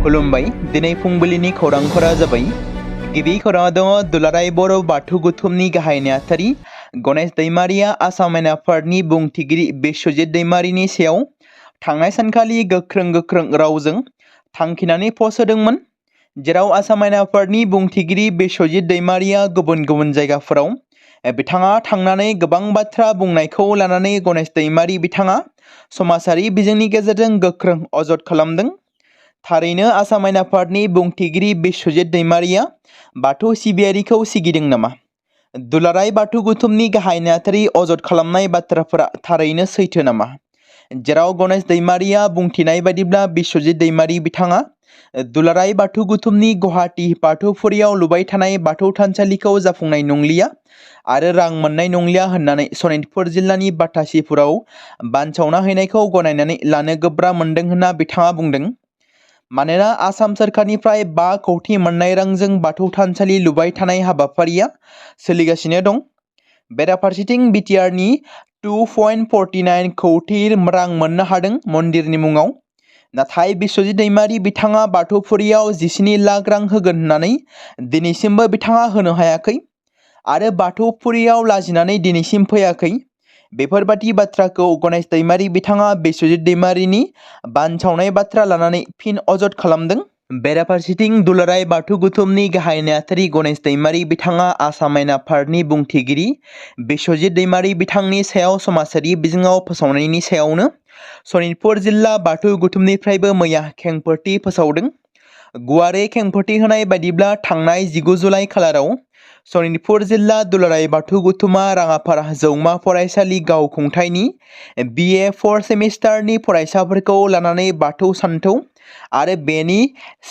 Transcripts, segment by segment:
खुलुमबाय दिनै फुंबिलिनि खौरांफोरा जाबाय गिबि खौराङाव दङ दुलाराय बर' बाथौ गौथुमनि गाहाय नेहाथारि गणेश दैमारिया आसाम आयेन आफादनि बुंथिगिरि बिश्वजित दैमारिनि सायाव थांनाय सानखालि गोख्रों रावजों थांखिनानै पस्ट होदोंमोन, जेराव आसाम आयेन आफादनि बुंथिगिरि बिश्वजित दैमारिया गुबुन जायगाफोराव बिथाङा थांनानै गोबां बाथ्रा बुंनायखौ लानानै गणेश दैमारि बिथाङा समाजारि बिजोंनि गेजेरजों गोख्रों अजद खालामदों। थारैनो आसाम आयेन आफादनि बुंथिगिरि बिश्वजित दैमारिया बाथौ सिबियारिखौ सिगिदों नामा? दुलाराय बाथौ गौथुमनि गाहाय नेहाथारि अजद खालामनाय बाथ्राफोरा थारैनो सैथो नामा? जेराव गणेश दैमारिया बुंथिनाय बायदिब्ला बिश्वजित दैमारि बिथाङा दुलाराय बाथौ गौथुमनि गुवाहाटी बाथौफुरियाव लुबाय थानाय बाथौ थानसालिखौ जाफुंनाय नंलिया आरो रां मोननाय नंलिया होननानै सनितपुर जिल्लानि बाथासिपुराव बानसावना हैनायखौ गनायनानै लानो गोब्राब मोनदों होनना बिथाङा बुंदों। मानोना आसाम सोरखारनिफ्राय 5 कौटि मोननाय रांजों बाथौ थानसालि लुबाय थानाय हाबाफारिया सोलिगासिनो दं। बेराफारसेथिं बिटिआरनि 2.49 कौटि रां मोननो हादों मन्दिरनि मुङाव। नाथाय बिश्वजित दैमारि बिथाङा बाथौफुरियाव 17 लाख रां होगोन होननानै दिनैसिमबो बिथाङा होनो हायाखै आरो बाथौफुरियाव लाजिनानै दिनैसिम फैयाखै। बेफोरबादि बाथ्राखौ गणेश दैमारि बिथाङा बिश्वजित दैमारिनि बानसावनाय बाथ्रा लानानै फिन अजद खालामदों। बेराफारसेथिं दुलाराय बाथौ गौथुमनि गाहाय नेहाथारि गणेश दैमारि बिथाङा आसाम आयेन आफादनि बुंथिगिरि बिश्वजित दैमारि बिथांनि सायाव समाजारि बिजोङाव फोसावनायनि सायावनो सनितपुर जिल्ला बाथौ गौथुमनिफ्रायबो मैया खेंफोरथि फोसावदों। गुवारै खेंफोरथि होनाय बायदिब्ला थांनाय 19 जुलाइ खालाराव सनितपुर जिल्ला दुलाराय बाथौ गौथुमा राङापारा जौमा फरायसालि गावखुंथायनि BA 4 सेमिस्टारनि फरायसाफोरखौ लानानै बाथौ सानथौ आरो बेनि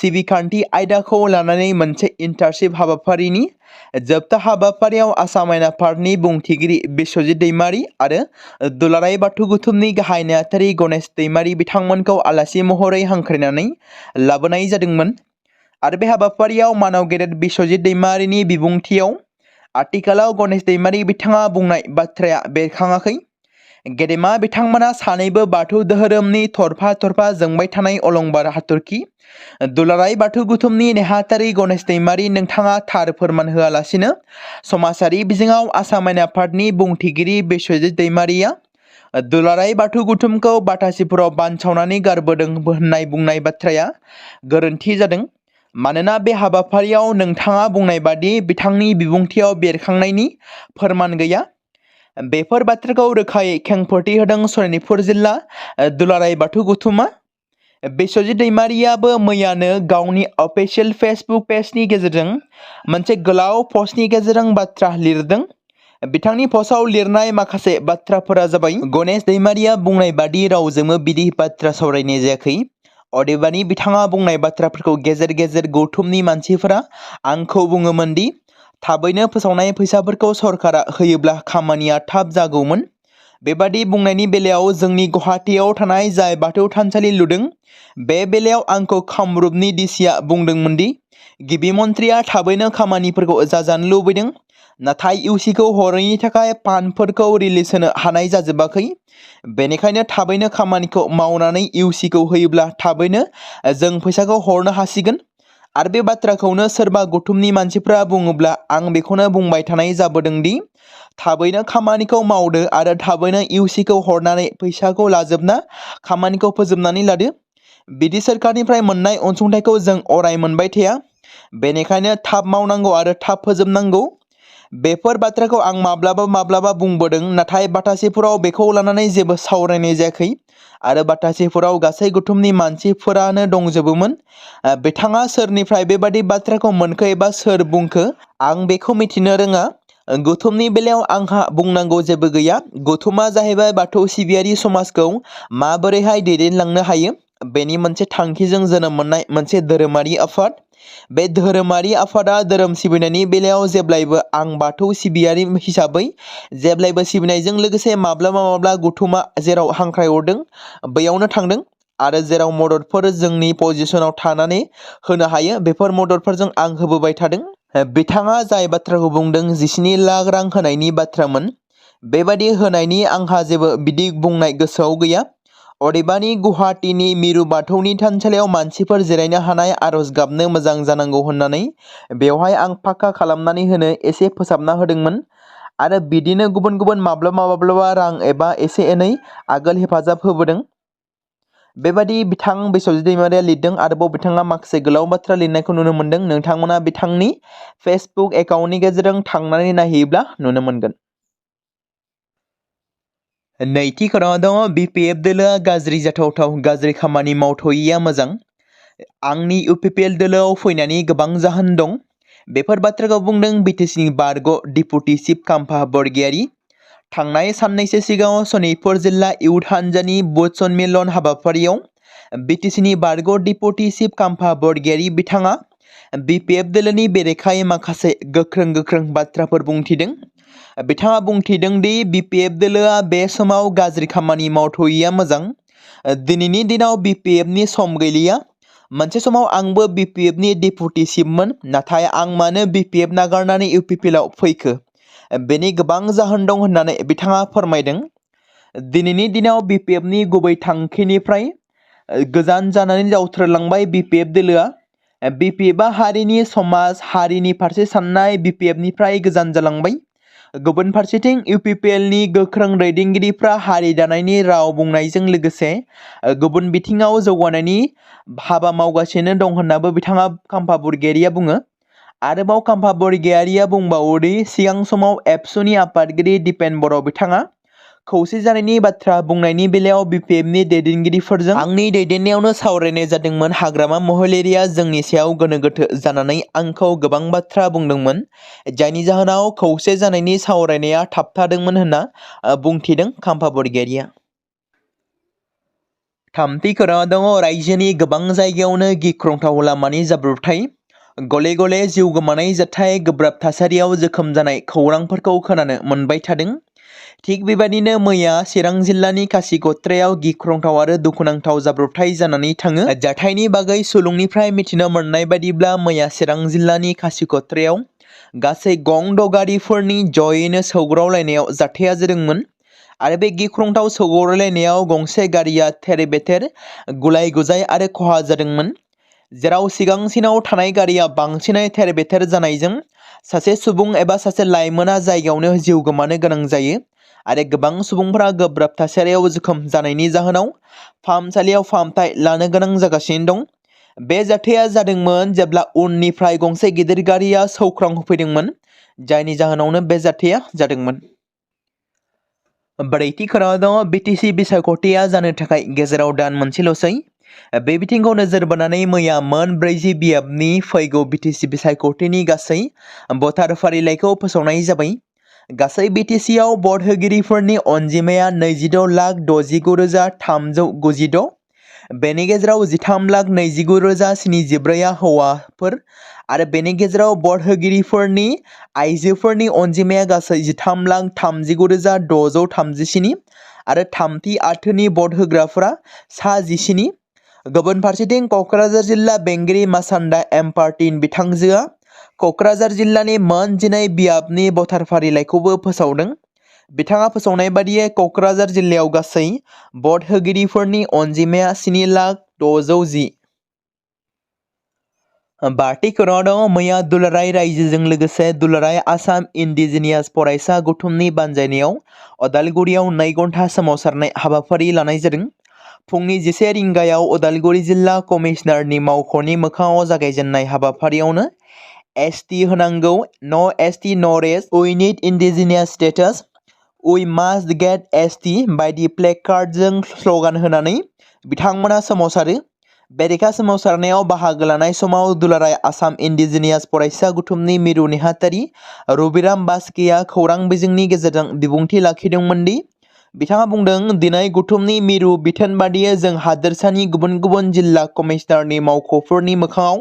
सिबिखान्थि आयदाखौ लानानै मोनसे इन्टार्नशिप हाबाफारिनि जोबथा हाबाफारियाव आसाम आयेन आफादनि बुंथिगिरि बिश्वजित दैमारि आरो दुलाराय बाथौ गौथुमनि गाहाय नेहाथारि गणेश दैमारि बिथांमोनखौ आलासि महरै हांख्रायनानै लाबोनाय जादोंमोन आरो बे हाबाफारियाव मानव गेदेर बिश्वजित दैमारिनि बिबुंथियाव आथिखालाव गणेश दैमारि बिथाङा बुंनाय बाथ्राया बेरखाङाखै। गेदेमा बिथांमोना सानैबो बाथौ धोरोमनि थरफा जोंबाय थानाय अलंबार हाथरखि। दुलाराय बाथौ गौथुमनि नेहाथारि गणेश दैमारि, नोंथाङा थार फोरमान होआलासिनो समाजारि बिजोङाव आसाम आयेन आफादनि बुंथिगिरि बिश्वजित दैमारिया दुलाराय बाथौ गौथुमखौ बाथासिपुराव बानसावनानै गारबोदों होननाय बुंनाय बाथ्राया गोरोन्थि जादों। मानोना बे हाबाफारियाव नोंथाङा बुंनाय बादि बिथांनि बिबुंथियाव बेरखांनायनि फोरमान गैया। बेफोर बाथ्राखौ रोखायै खेंफोरथि होदों सनितपुर जिल्ला दुलाराय बाथौ गौथुमा। बिश्वजित दैमारियाबो मैयानो गावनि अफिसियेल फेसबुक पेजनि गेजेरजों मोनसे गोलाव पस्टनि गेजेरजों बाथ्रा लिरदों। बिथांनि पस्टआव लिरनाय माखासे बाथ्राफोरा जाबाय, गणेश दैमारिया बुंनाय बादि रावजोंबो बिदि बाथ्रा सावरायनाय जायाखै। अदेबानि बिथाङा बुंनाय बाथ्राफोरखौ गेजेर गौथुमनि मानसिफोरा आंखौ बुङोमोन दि थाबैनो फोसावनाय फैसाफोरखौ सरकारा होयोब्ला खामानिया थाब जागौमोन। बेबादि बुंनायनि बेलायाव जोंनि गुवाहाटीयाव थानाय जाय बाथौ थानसालि लुदों, बे बेलायाव आंखौ कामरुपनि डिसिआ बुंदोंमोन दि गिबि मन्थ्रिया थाबैनो खामानिफोरखौ जाजानो लुबैदों, नाथाय इउसिखौ हरैनि थाखाय फान्डफोरखौ रिलिज होनो हानाय जाजोबाखै। बेनिखायनो थाबैनो खामानिखौ मावनानै इउसिखौ होयोब्ला थाबैनो जों फैसाखौ हरनो हासिगोन। आरो बे बाथ्राखौनो सोरबा गौथुमनि मानसिफ्रा बुङोब्ला आं बेखौनो बुंबाय थानाय जाबोदों दि थाबैनो खामानिखौ मावदो आरो थाबैनो इउसिखौ हरनानै फैसाखौ लाजोबना खामानिखौ फोजोबनानै लादो। बिदि सोरखारनिफ्राय मोननाय अनसुंथाइखौ जों अराय मोनबाय थाया। बेनिखायनो थाब मावनांगौ आरो थाब फोजोबनांगौ। बेफोर बाथ्राखौ आं माब्लाबा बुंबोदों, नाथाय बाथासिपुराव बेखौ लानानै जेबो सावरायनाय जायाखै आरो बाथासिपुराव गासै गौथुमनि मानसिफोरानो दंजोबोमोन। बिथाङा सोरनिफ्राय बेबादि बाथ्राखौ मोनखो एबा सोर बुंखो आं बेखौ मिथिनो रोङा। गौथुमनि बेलायाव आंहा बुंनांगौ जेबो गैया। गौथुमा जाहैबाय बाथौ सिबियारि समाजखौ माबोरैहाय दैदेनलांनो हायो बेनि मोनसे थांखिजों जोनोम मोननाय मोनसे धोरोमारि आफाद। बे धोरोमारि आफादा धोरोम सिबिनायनि बेलायाव जेब्लायबो आं बाथौ सिबियारि हिसाबै जेब्लायबो सिबिनायजों लोगोसे माब्लाबा गौथुमा जेराव हांख्रायहरदों बैयावनो थांदों आरो जेराव मददफोर जोंनि पजिसनाव थानानै होनो हायो बेफोर मददफोरजों आं होबोबाय थादों। बिथाङा जाय बाथ्राखौ बुंदों 17 लाख रां होनायनि बाथ्रामोन, बेबादि होनायनि आंहा जेबो बिदि बुंनाय गोसोआव गैया। अदेबानि गुवाहाटीनि मिरु बाथौनि थानसालियाव मानसिफोर जिरायनो हानाय आरज गाबनो मोजां जानांगौ होननानै बेवहाय आं फाक्का खालामनानै होनो एसे फोसाबना होदोंमोन आरो बिदिनो गुबुन गुबुन माब्लाबा रां एबा एसे एनै आगोल हेफाजाब होबोदों। बेबादि बिथां बिश्वजित दैमारिया लिरदों। आरोबाव बिथाङा माखासे गोलाव बाथ्रा लिरनायखौ नुनो मोनदों। नोंथांमोना बिथांनि फेसबुक एकाउन्टनि गेजेरजों थांनानै नायहैयोब्ला नुनो मोनगोन। नैथि खौराङाव दङ BPF दोलोआ गाज्रि जाथावथाव गाज्रि खामानि मावथ'यैया मोजां। आंनि UPPL दोलोआव फैनायनि गोबां जाहोन दं। बेफोर बाथ्राखौ बुंदों BTCनि बारग' डिपुटि चिफ खाम्फा बरगयारी। थांनाय साननैसो सिगाङाव सनितपुर जिल्ला इउथ हान्जानि बुथ सन्मिलन हाबाफारियाव BTCनि बारग' डिपुटि चिफ खाम्फा बरगयारी बिथाङा BPF दोलोनि बेरेखायै माखासे गोख्रों बाथ्राफोर बुंथिदों। बिथाङा बुंथिदों दि BPF दोलोआ बे समाव गाज्रि खामानि मावथ'यैया मोजां। दिनैनि दिनाव BPFनि सम गैलिया। मोनसे समाव आंबो BPFनि डिपुटि चिफमोन, नाथाय आं मानो BPF नागारनानै UPPLआव फैखो? बेनि गोबां जाहोन दं होननानै बिथाङा फोरमायदों। दिनैनि दिनाव BPFनि गुबै थांखिनिफ्राय गोजान जानानै जावथ्रोलांबाय BPF दोलोआ। BPFआ हारिनि समाज हारिनि फारसे साननाय BPFनिफ्राय गोजान जालांबाय। गुबुन फारसेथिं UPPLनि गोख्रों दैदेनगिरिफ्रा हारि दानायनि राव बुंनायजों लोगोसे गुबुन बिथिङाव जौगानायनि हाबा मावगासिनो दं होननाबो बिथाङा खाम्फा बरगयारीया बुङो। आरोबाव खाम्फा बरगयारीया बुंबावोदि सिगां समाव एबसुनि आफादगिरि दिपेन बर' बिथाङा खौसे जानायनि बाथ्रा बुंनायनि बेलायाव BPFनि दैदेनगिरिफोरजों आंनि दैदेननायावनो सावरायनाय जादोंमोन। हाग्रामा महिलारिया जोंनि सायाव गोनो गोथो जानानै आंखौ गोबां बाथ्रा बुंदोंमोन, जायनि जाहोनाव खौसे जानायनि सावरायनाया थाबथादोंमोन होनना बुंथिदों खाम्फा बरगयारीया। थामथि खौराङाव दङ रायजोनि गोबां जायगायावनो गिख्रंथाव लामानि जाब्रबथाय। गले गले जिउ गोमानाय जाथाय, गोब्राब थासारियाव जोखोम जानाय खौरांफोरखौ खोनानो मोनबाय थादों। थिग बेबादिनो मैया चिरां जिल्लानि खासिक'त्रायाव गिख्रंथाव आरो दुखुनांथाव जाब्रबथाय जानानै थाङो। जाथायनि बागै सुलुंनिफ्राय मिथिनो मोननाय बादिब्ला मैया चिरां जिल्लानि खासिक'त्रायाव गासै गं द' गारिफोरनि जयैनो सौग्रावलायनायाव जाथाया जादोंमोन आरो बे गिख्रंथाव सौग्रावलायनायाव गंसे गारिया थेर बेथेर गुलाय गुजाय आरो खहा जादोंमोन, जेराव सिगांसिनाव थानाय गारिया बांसिनै थेर बेथेर जानायजों सासे सुबुं एबा सासे लाइमोना जायगायावनो जिउ गोमानो गोनां जायो आरो गोबां सुबुंफोरा गोब्राब थासारियाव जोखोम जानायनि जाहोनाव फाहामसालियाव फाहामथाय लानो गोनां जागासिनो दं। बे जाथाया जादोंमोन जेब्ला उननिफ्राय गंसे गिदिर गारिया सौख्रांहोफैदोंमोन, जायनि जाहोनावनो बे जाथाया जादोंमोन। ब्रैथि खौराङाव दङ BTC बिसायख'थिया जानो थाखाय गेजेराव दान मोनसेल'सै। बे बिथिंखौ नोजोर बोनानै मैया मोन 40 बियाबनि फैगौ BTC बिसायख'थिनि गासै भटार फारिलाइखौ फोसावनाय जाबाय। गासै BTCआव भट होगिरिफोरनि अनजिमाया 26,69,396। बेनि गेजेराव 13,29,074 हौवाफोर आरो बेनि गेजेराव भट होगिरिफोरनि आइजोफोरनि अनजिमाया गासै 13,39,637 आरो थामथि आथोननि भट होग्राफोरा सा 17। गुबुन फारसेथिं क'क्राझार जिल्ला बेंगिरि मासान्दा एम पार्टिन बिथांजोआ क'क्राझार जिल्लानि मोन 12 बियाबनि भटार फारिलाइखौबो फोसावदों। बिथाङा फोसावनाय बादियै क'क्राझार जिल्लायाव गासै भट होगिरिफोरनि अनजिमाया 7,610,000। बाथि खौराङाव दङ मैया दुलाराय रायजोजों लोगोसे दुलाराय आसाम इन्डिजिनियास फरायसा गौथुमनि बानजायनायाव अदालगुरियाव 2 घन्टा सोमावसारनाय हाबाफारि लानाय जादों। फुंनि 11 रिंगायाव अदालगुरि जिल्ला कमिशनारनि मावख'नि मोखाङाव जागायजेननाय हाबाफारियावनो ST होनांगौ, No ST No Rest, We Need Indigenous Status, We Must Get ST बायदि प्लेकार्डजों स्ल'गान होनानै बिथांमोना सोमावसारो। बेरेखा सोमावसारनायाव बाहागो लानाय समाव दुलाराय आसाम इन्डिजिनियास फरायसा गौथुमनि मिरु नेहाथारि रबिराम बास्केया खौरां बिजोंनि गेजेरजों बिबुंथि लाखिदोंमोन दि बिथाङा बुंदों, दिनै गौथुमनि मिरु बिथोन बादियै जों हादोरसानि गुबुन गुबुन जिल्ला कमिशनारनि मावख'फोरनि मोखाङाव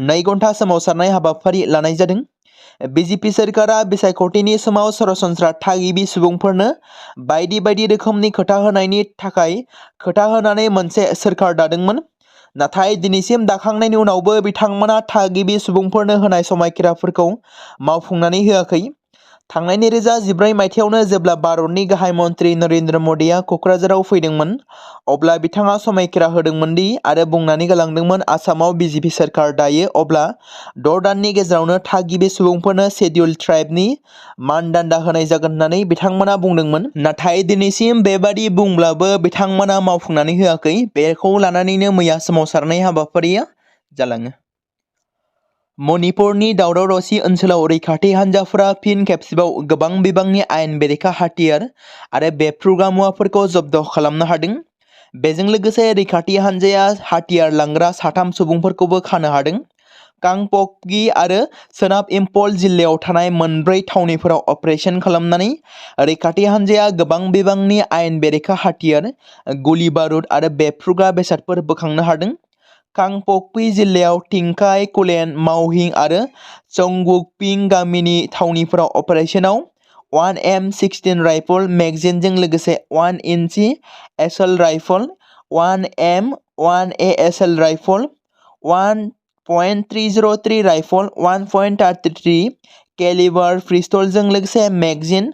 2 घन्टा सोमावसारनाय हाबाफारि लानाय जादों। BJP सोरखारा बिसायख'थिनि समाव सरासनस्रा थागिबि सुबुंफोरनो बायदि बायदि रोखोमनि खोथा होनायनि थाखाय खोथा होनानै मोनसे सोरखार दादोंमोन, नाथाय दिनैसिम दाखांनायनि उनावबो बिथांमोना थागिबि सुबुंफोरनो होनाय समायखिराफोरखौ मावफुंनानै होआखै। थांनाय 2014 मायथाइयावनो जेब्ला भारतनि गाहाय मन्त्रि नरेन्द्र मदिया क'क्राझाराव फैदोंमोन अब्ला बिथाङा समायखिरा होदोंमोन दि आरो बुंनानै गालांदोंमोन आसामाव बिजेपि सोरखार दायो अब्ला 6 दाननि गेजेरावनो थागिबि सुबुंफोरनो शेड्युल ट्राइबनि मानदान्दा होनाय जागोन होननानै बिथांमोना बुंदोंमोन। नाथाय दिनैसिम बेबादि बुंब्लाबो बिथांमोना मावफुंनानै होआखै। बेखौ लानानैनो मैया सोमावसारनाय हाबाफारिया जालाङो। मणिपुरनि दावराव-दावसि ओनसोलाव रैखाथि हान्जाफोरा फिन खेबसेबाव गोबां बिबांनि आयेन बेरेखा हाथियार आरो बेफ्रुग्रा मुवाफोरखौ जब्द खालामनो हादों। बेजों लोगोसे रैखाथि हान्जाया हाथियार लांग्रा 3 सुबुंफोरखौबो खानो हादों। कांप'क्पि आरो सोनाब इम्फल जिल्लायाव थानाय 4 थावनिफोराव अपारेशन खालामनानै रैखाथि हान्जाया गोबां बिबांनि आयेन बेरेखा हाथियार, गुलि बारुद आरो बेफ्रुग्रा बेसादफोर बोखांनो हादों। कांप'क्पि जिल्लायाव टिंकाइ कुलेन मावहिं आरो चंगुकपिं गामिनि थावनिफोराव अपारेशनाव 1M16 राइफल मेगजिनजों लोगोसे 1 inch assault rifle, 1M1A assault rifle, 1.303 rifle, 1.33 calibre पिस्तलजों लोगोसे मेगजिन,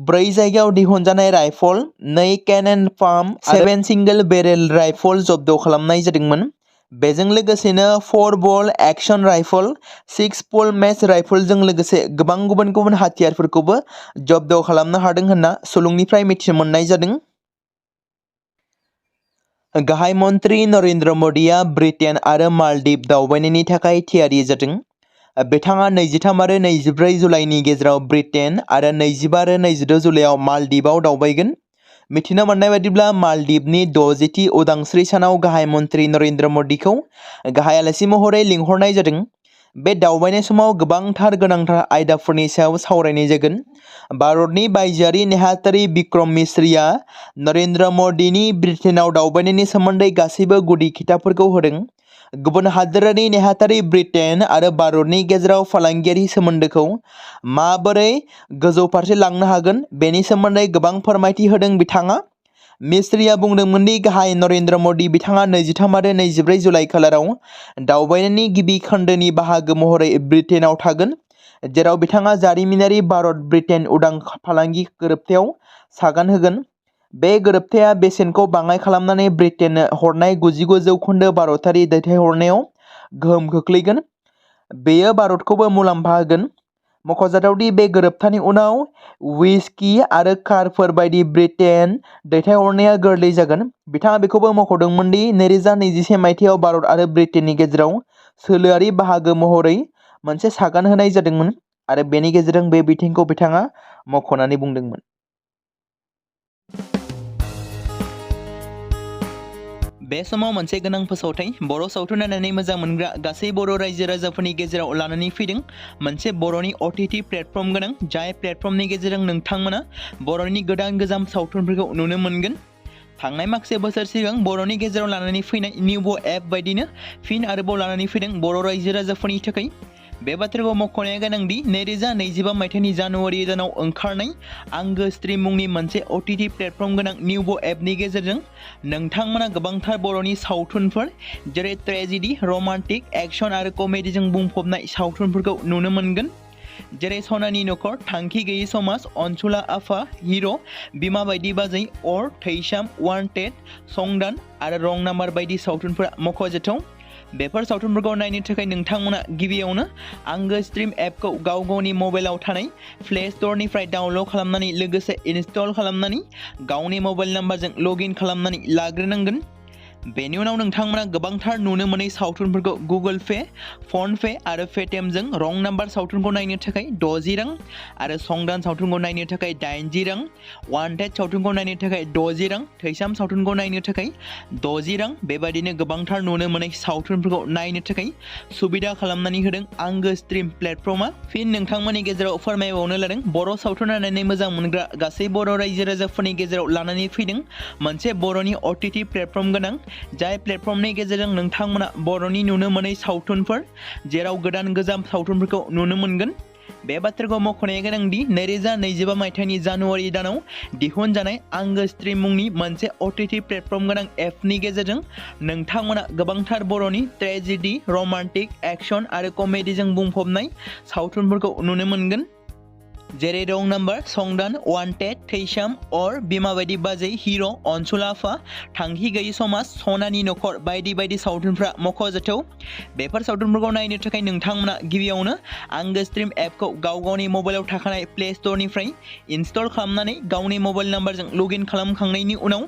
4 जायगायाव दिहुनजानाय rifle, 2 cannon pump, 7 single barrel rifle जब्द खालामनाय जादोंमोन। बेजों लोगोसेनो 4 bolt action rifle, 6 pull match राइफलजों लोगोसे गोबां गुबुन हाथियारफोरखौबो जब्द खालामनो हादों होनना सुलुंनिफ्राय मिथिनो मोननाय जादों। गाहाय मन्त्रि नरेन्द्र मदिया ब्रिटेन आरो मालदीव दावबायनायनि थाखाय थियारि जादों। बिथाङा 23 आरो 24 जुलाइनि गेजेराव ब्रिटेन आरो 25 आरो 26 जुलाइयाव मालदीवआव दावबायगोन। मिथिनो मोननाय बायदिब्ला मालदीवनि 60थि उदांस्रि सानाव गाहाय मन्त्रि नरेन्द्र मदिखौ गाहाय आलासि महरै लिंहरनाय जादों। बे दावबायनाय समाव गोबांथार गोनांथार आयदाफोरनि सायाव सावरायनाय जागोन। भारतनि बायजोआरि नेहाथारि बिक्रम मिश्रीया नरेन्द्र मदिनि ब्रिटेनआव दावबायनायनि सोमोन्दै गासैबो गुदि खिथाफोरखौ होदों। गुबुन हादोरारि नेहाथारि ब्रिटेन आरो भारतनि गेजेराव फालांगियारि सोमोन्दोखौ माबोरै गोजौ फारसे लांनो हागोन बेनि सोमोन्दै गोबां फोरमायथि होदों बिथाङा। मिश्रीया बुंदोंमोन दि गाहाय नरेन्द्र मदि बिथाङा 23 आरो 24 जुलाइ खालाराव दावबायनायनि गिबि खोन्दोनि बाहागो महरै ब्रिटेनआव थागोन, जेराव बिथाङा जारिमिनारि भारत-ब्रिटेन उदां फालांगि गोरोबथायाव सागान होगोन। बे गोरोबथाया बेसेनखौ बाङाइ खालामनानै ब्रिटेननो हरनाय 99% भारतारि दैथायहरनायाव गोहोम खोख्लैगोन। बेयो भारतखौबो मुलाम्फा होगोन। मख'जाथाव दि बे गोरोबथानि उनाव व्हिस्की आरो कारफोर बायदि ब्रिटेन दैथायहरनाया गोरलै जागोन। बिथाङा बेखौबो मख'दोंमोन दि 2021 मायथाइयाव भारत आरो ब्रिटेननि गेजेराव सोलोआरि बाहागो महरै मोनसे सागान होनाय जादोंमोन आरो बेनि गेजेरजों बे बिथिंखौ बिथाङा मख'नानै बुंदोंमोन। बे समाव मोनसे गोनां फोसावथाय बर' सावथुन नायनानै मोजां मोनग्रा गासै बर' रायजो राजाफोरनि गेजेराव लानानै फैदों मोनसे बर'नि OTT प्लेटफर्म गोनां, जाय प्लेटफर्मनि गेजेरजों नोंथांमोना बर'नि गोदान सावथुनफोरखौ नुनो मोनगोन। थांनाय माखासे बोसोर सिगां बर'नि गेजेराव लानानै फैनाय निउबो एप बायदिनो फिन आरोबाव लानानै फैदों बर' रायजो राजाफोरनि थाखाय। बे बाथ्राखौ मख'नाया गोनांदि 2025 मायथाइनि जानुवारि दानाव ओंखारनाय आंगो स्ट्रिम मुंनि मोनसे OTT प्लेटफर्म गोनां निउबो एपनि गेजेरजों नोंथांमोना गोबांथार बर'नि सावथुनफोर जेरै ट्रेजेडि, रमान्टिक, एक्शन आरो कमेडिजों बुंफबनाय सावथुनफोरखौ नुनो मोनगोन। जेरै सनानि नखर, थांखि गैयै समाज, अनसुला आफा, हिर', बिमा बायदि बाजै, अर, थैसाम, वान्टेड, संदान आरो रं नाम्बार बायदि सावथुनफोरा मख'जाथाव। बेफोर सावथुनफोरखौ नायनो थाखाय नोंथांमोना गिबियावनो आंगो स्ट्रिम एपखौ गावनि मबाइलाव थानाय प्ले स्ट'रनिफ्राय डाउनल'ड खालामनानै लोगोसे इनस्टल खालामनानै गावनि मबाइल नाम्बारजों लगइन खालामनानै लाग्रोनांगोन। बेनि उनाव नोंथांमोना गोबांथार नुनो मोनै सावथुनफोरखौ गुगोल पे, फन पे आरो पेटिएमजों रं नाम्बार सावथुनखौ नायनो थाखाय 60 रां आरो संदान सावथुनखौ नायनो थाखाय 80 रां, वान्टेड सावथुनखौ नायनो थाखाय 60 रां, थैसाम सावथुनखौ नायनो थाखाय 60 रां बेबायदिनो गोबांथार नुनो मोनै सावथुनफोरखौ नायनो थाखाय सुबिदा खालामनानै होदों आंगो स्ट्रिम प्लेटफर्मा। फिन नोंथांमोननि गेजेराव फोरमायबावनो लादों बर' सावथुन नायनानै मोजां मोनग्रा गासै बर' रायजो राजाफोरनि गेजेराव लानानै फैदों मोनसे बर'नि OTT प्लेटफर्म गोनां, जाय प्लेटफर्मनि गेजेरजों नोंथांमोना बर'नि नुनो मोनै सावथुनफोर जेराव गोजाम सावथुनफोरखौ नुनो मोनगोन। बे बाथ्राखौ मख'नाया गोनांदि 2025 मायथाइनि जानुवारि दानाव दिहुनजानाय आंगो स्ट्रिम मुंनि मोनसे OTT प्लेटफर्म गोनां एपनि गेजेरजों नोंथांमोना गोबांथार बर'नि ट्रेजेडि, रमान्टिक, एक्शन आरो कमेडिजों बुंफबनाय सावथुनफोरखौ नुनो मोनगोन। जेरै रं नाम्बार संदान वान्टेड थैसाम अर बिमा बायदि बाजै हिर' अनसुलाफा थांखि गैयै समाज सनानि नखर बायदि बायदि सावथुनफ्रा मख'जाथाव। बेफोर सावथुनफोरखौ नायनो थाखाय नोंथांमोना गिबियावनो आंगो स्ट्रिम एपखौ गाव-गावनि मबाइलाव थाखानाय प्ले स्ट'रनिफ्राय इनस्टल खालामनानै गावनि मबाइल नाम्बारजों लगइन खालामखांनायनि उनाव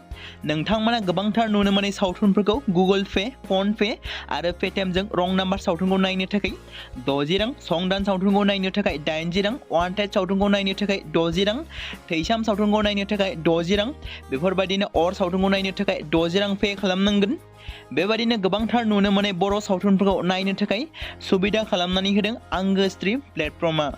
नोंथांमोना गोबांथार नुनो मोनै सावथुनफोरखौ गुगोल पे, फन पे आरो पेटिएमजों रं नाम्बार सावथुनखौ नायनो थाखाय 60 रां, संदान सावथुनखौ नायनो थाखाय 80 रां, वान्टेड सावथुनखौ नायनो थाखाय 60 रां, थैसाम सावथुनखौ नायनो थाखाय 60 रां, बेफोरबायदिनो अर सावथुनखौ नायनो थाखाय 60 रां पे खालामनांगोन। बेबायदिनो गोबांथार नुनो मोनै बर' सावथुनफोरखौ नायनो थाखाय सुबिदा खालामनानै होदों आंगो स्ट्रिम प्लेटफर्मआ।